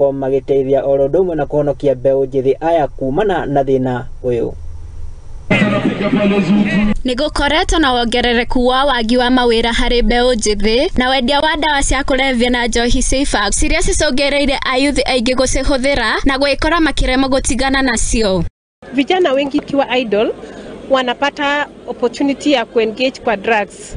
Magĩkorwo magĩteithia oro ũndũ ũmwe na kũhonokia mbeũ njĩthĩ aya kumana na thĩna ũyũ. Nĩ gũkoretwo na wongerereku wa wagi wa mawĩra harĩ mbeũ njĩthĩ na wendia wa ndawa cia kũrebia na njohi cia ibango ciria cicũngĩrĩirie ayuthi aingĩ gũcihũthĩra na gwĩkora makĩremwo gũtigana nacio. Vijana wengi kiwa idle wanapata opportunity ya kuengage kwa drugs.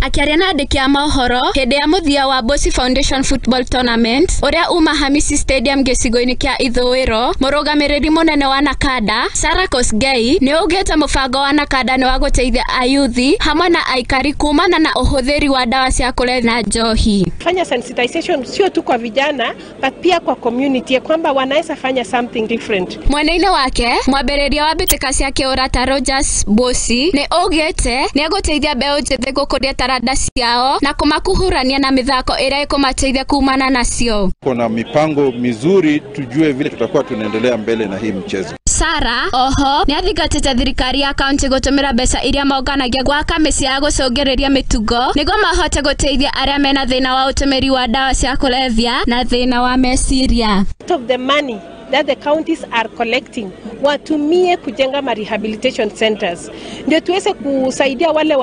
Akĩaria na andĩki a mohoro hĩndĩ ya mũthia wa Bosi Foundation Football Tournament ũrĩa uma Hamisi Stadium gĩcigo-inĩ kĩa Ithũĩro, mũrũgamĩrĩri mũnene wa Nakada Sarah Kosgei nĩ augĩte mũbango wa Nakada nĩ wa gũteithia ayuthi hamwe na aikari kumana na ũhũthĩri wa ndawa cia kũrebia na njohi. Fanya sensitization sio tu kwa vijana but pia kwa community kwamba wanaweza fanya something different. Mwena-inĩ wake mwambĩrĩria wa mbĩtĩka cia kĩũrata Rogers Bosi nĩ augĩte nĩ egũteithia mbeũ njĩthĩ gũkũria taranda ciao na kumakuhurania na mithako ĩrĩa ĩkũmateithia kumana nacio. Kuna mipango mizuri, tujue vile tutakuwa tunaendelea mbele na hii mchezo. Sara oho nĩ athingatĩte thirikari ya kaunti gũtũmĩra mbeca iria monganagia gwaka mĩciĩ ya gũcũngĩrĩria mĩtugo nĩguo mahote gũteithia arĩa mena thĩna wa ũtũmĩri wa ndawa cia kũrebia na thĩna wa meciria. Of the money that the counties are collecting watumie kujenga ma rehabilitation centers ndio tuweze kusaidia wale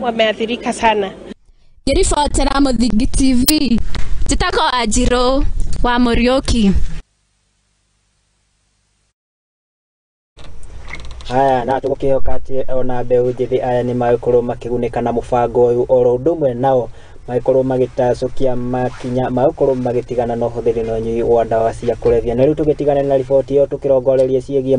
wameathirika sana. Ngĩribotera Mũthingi TV, njĩtagwo Anjirũ wa Mũriũki. Haya, na tũgũkĩhoka atĩ ona mbeũ njĩthĩ aya nĩ magĩkorwo makĩgunĩka na mũbango ũyũ oro ũndũ ũmwe nao magĩkorwo magĩtacũkia makinya magĩkorwo magĩtigana na ũhũthĩri na ũnyui wa ndawa cia kũrebia. Na rĩu tũgĩtigane na riboti ĩyo tũkĩrongoreria ciĩgiĩ